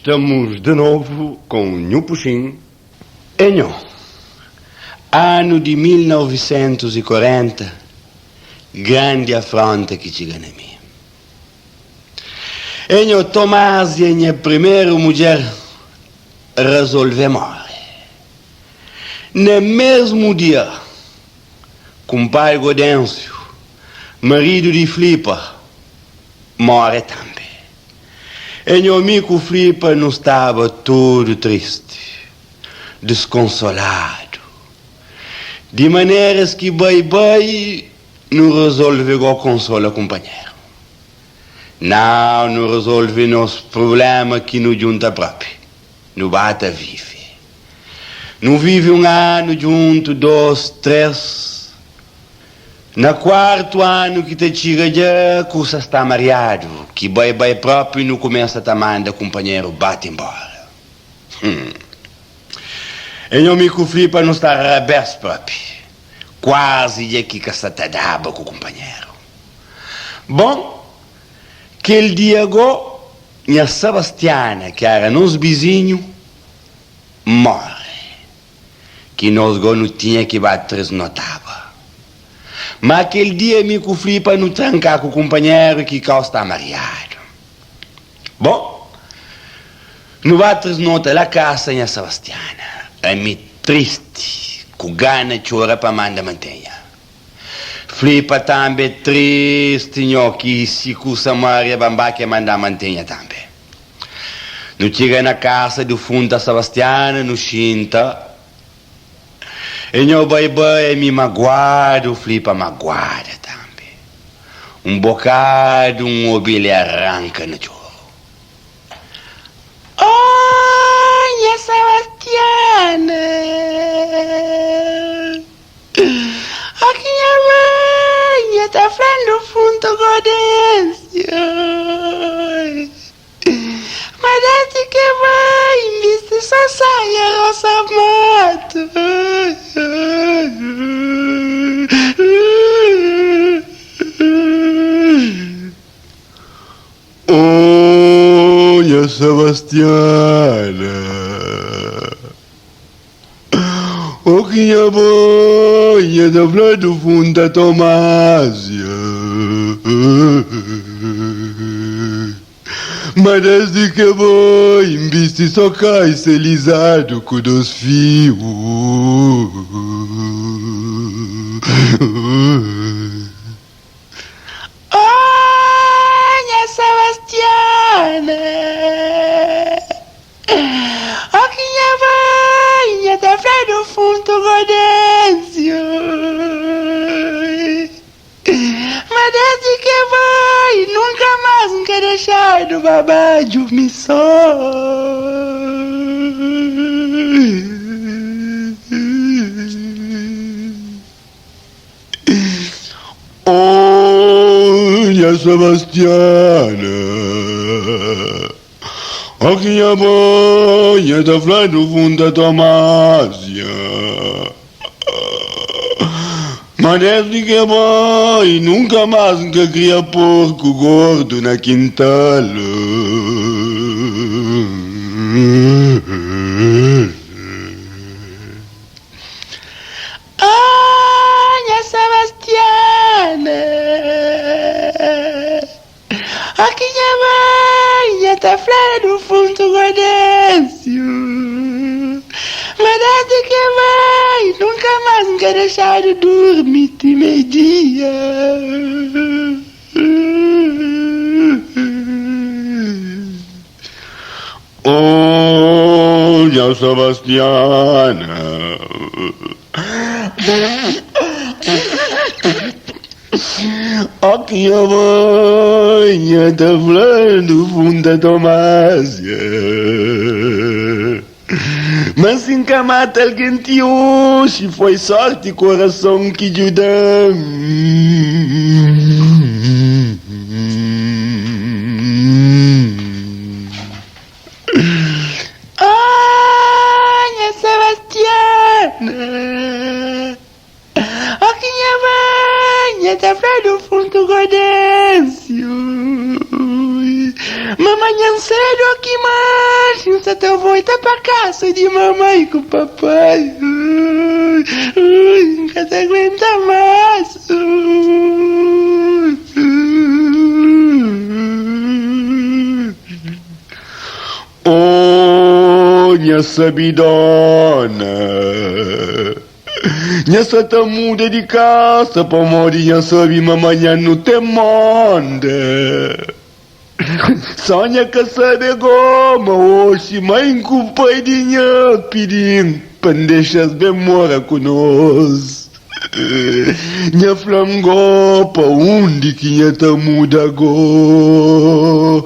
Estamos de novo com Nhu Puxin e Nho. Anu di 1940, grandi afronta ki txiga na mi. E Nho Tomásia, nha primeru mudjer, razolve more. Na mesmu dia, kunpadri Godénsiu, maridu di Flipa, more tanbe. E nho mi ku Flipa nu staba tudu tristi, diskonsoladu. Di maneras ki bai bai, nu rezolve go konsola kunpanheru. Nau, nu rezolve nos prubléma ki nu djunta propi. Nu ba ta vive. Nu vive un anu djuntu, dos, tres. Na kuartu anu ki ta txiga dja kusa sta mariadu, ki bai bai propi nu kumesa ta manda kunpanheru bate nbora. Hum. E nho mi ku Flipa nu sta rabés propi, kuazi dja ki ka sa ta daba ku kunpanheru. Bon, kel dia go, nha Sabastiana, ki era nos bizinhu, more. Ki nos go nu tinha ki ba trisnotaba. Ma kel dia mi ku Flipa nu tranka ku kunpanheru ki kau sta mariadu. Bon, nu ba trisnota la kasa nha Sabastiana. Ami tristi, ku gana txora pa manda mantenha. Flipa tanbe tristi nho ki si kusa maria banba ke manda mantenha tanbe. Nu txiga na kasa difunta Sabastiana nu xinta e nho bai bai ami maguadu Flipa maguada tanbe. Un bokadu N obi-l e arranka na txoru. Oh nha Sabastiana! Oh ki nha mãe nha ta fla-m dufuntu Godéncio Ma desdi ke bai N bisti so saia rosa matu. Oh nha Sebastiana. O ki nha banha ta fla dufunta Tomásia Ma desdi ke bai N bisti so kaisa lizadu ku dos fiu. Oh nha Sebastiana. Ó ki nha mãe nha ta fla dufuntu Godéncio Ma desdi ke bai nunka más N ka dexadu babadju mi só. Oh nha Sebastiana. Ó ki nha banha ta fla dufunta Tomásia Ma desdi ke bai nunka más N ka kria porku gordu na kintal. Ah, nha Sebastiana! Ó ki nha mãe nha ta fla dufuntu Godéncio Ma desdi ke bai nunka más N ka dexadu durmi ti mei dia. Oh nha Sebastiana. Ó ki nha mãe nha ta fla dufunta Tomásia Ma si N ka mata algen ti oxi Foi sorti korason ki djuda-m. Ah, nha Sebastiana. Ó ki nha mãe nha ta fla dufuntu Godéncio Ma manhan sedu ó ki manxe. sa ta volta pa kasa di mamai ku papai. Ui, N ka ta aguenta más. Oh, nha sabidona, nha sa ta muda di kasa pamodi nha sabe ma manhan nu ten monda. Só nha ka sabe go ma oxi mãe ku pai di nha pidi-m pa N dexa-s ben mora ku nos. Nha fla-m go pa undi ki nha ta muda go.